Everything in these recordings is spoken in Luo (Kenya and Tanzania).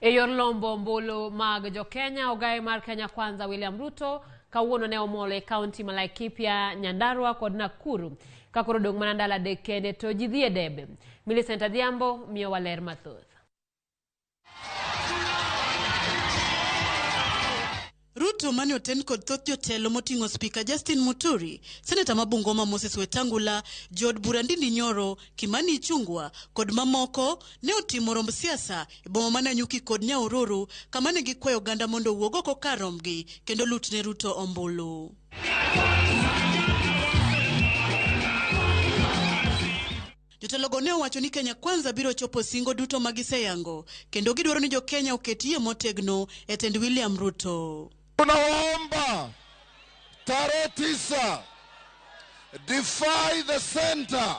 E yor lombo ombulu mag jokenya, ogaye mar Kenya Kwanza William Ruto kawuono ne omolo e kaunti ma Laikipia, Nyandarua kod Nakuru. Ka koro odong' mana ndalo 3 kende to ji dhi e debe. Millicent Adhiambo miyowa ler mathoth. Ruto mane oten kod thoth jotelo moting'o Spika Justin Muturi, Seneta ma Bungoma Moses Wetangula, jood bura Ndindi Nyoro, Kimani Ichung'wa kod mamoko ne otimo romb siasa e boma ma Nanyuki kod Nyahururu kama ne gikwayo oganda mondo owuog oko kar rombgi kendo lutne Ruto ombulu. Jotelogo ne owacho ni Kenya Kwanza biro chopo singo duto ma giseyango kendo gidwaro ni jo-Kenya oket yie motegno e tend William Ruto. Tunawaomba tarehe 9, defy the center,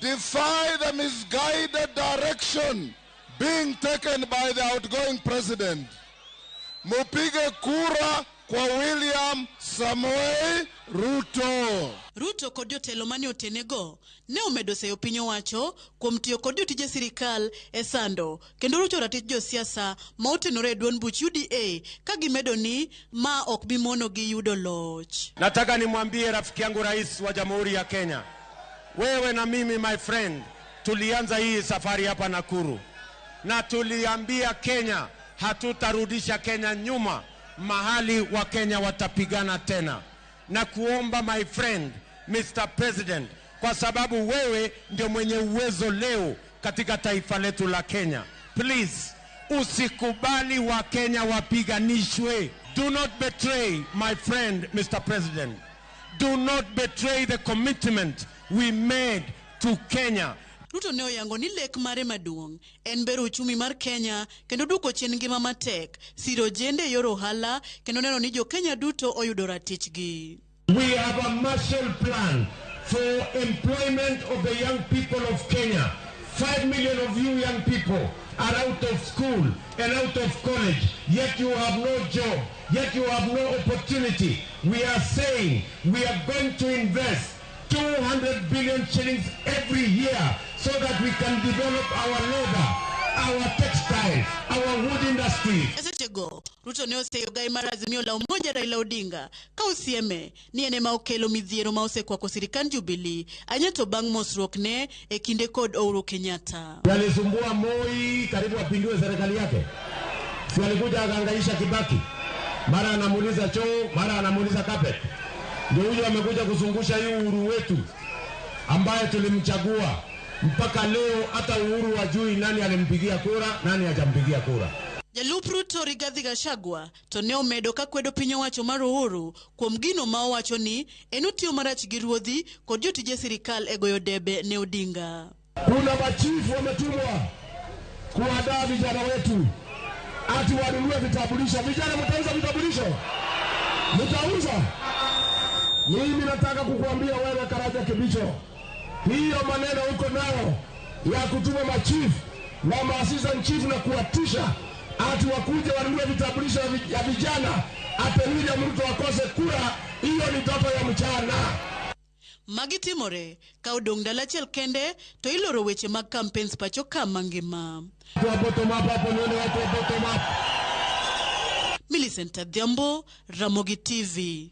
defy the misguided direction being taken by the outgoing president. Mupige kura kwa William Samoei Ruto. Ruto kod jotelo mane otenego ne omedo seyo piny owacho kuom tiyo kod jotije sirikal e sando kendo rucho ratich josiasa ma otenore e duond buch UDA ka gimedo ni ma ok bi monogi yudo loch. Nataka nimwambie rafiki yangu rais wa Jamhuri ya Kenya, wewe na mimi my friend, tulianza hii safari hapa Nakuru na tuliambia Kenya hatutarudisha Kenya nyuma mahali wa Kenya watapigana tena. Na kuomba my friend Mr. President, kwa sababu wewe ndio mwenye uwezo leo katika taifa letu la Kenya, please usikubali wa Kenya wapiganishwe. Do not betray my friend Mr. President. Do not betray the commitment we made to Kenya. Ruto ne oyango ni lek mare maduong' en bero uchumi mar Kenya kendo duoko chien ngima matek, siro ojende e yor ohala kendo neno ni jo-Kenya duto oyudo ratichgi. We have a Marshall Plan for employment of the young people of Kenya. 5 million of you young people are out of school and out of college, yet you have no job, yet you have no opportunity. We are saying we are going to invest 200 billion shillings every year so that we can develop our leather, our textile, our wood industry. E sechego, Ruto ne oseyo gai mar Azimio la Umoja Raila Odinga ka osieme ni en ema okelo midhiero ma osekwako sirikand Jubilee ahinya to bang' mosruok ne e kinde kod Uhuru Kenyatta. Yalisumbua Moi karibu apindue serikali yake. Si alikuja akahangaisha Kibaki. Mara anamuuliza choo, mara anamuuliza carpet. Ndio huyo amekuja kuzungusha hii Uhuru wetu ambaye tulimchagua mpaka leo hata Uhuru hajui nani alimpigia kura, nani hajampigia kura. Jalup Ruto Rigathi Gachagua to ne omedo ka kwedo piny owacho mar Uhuru kuom gino ma owacho ni en otiyo marach gi ruodhi kod jotije sirikal e goyo debe ne Odinga. Kuna machifu wametumwa kuandaa vijana wetu ati wanunue vitambulisho. Vijana mtauza vitambulisho? Mtauza? Mimi nataka kukuambia wewe Karanja Kibicho, hiyo maneno uko nayo ya kutuma machifu na maasisa chief na kuwatisha ati wakuje wanunue vitambulisho ya vijana ati William Ruto akose kura, hiyo ni ndoto ya mchana. Magi timore ka odong' ndalo achiel kende to iloro weche mag campaigns pacho ka mangima. Watu wa bottom up hapo, nione watu wa bottom up. Millicent Adhiambo, Ramogi TV.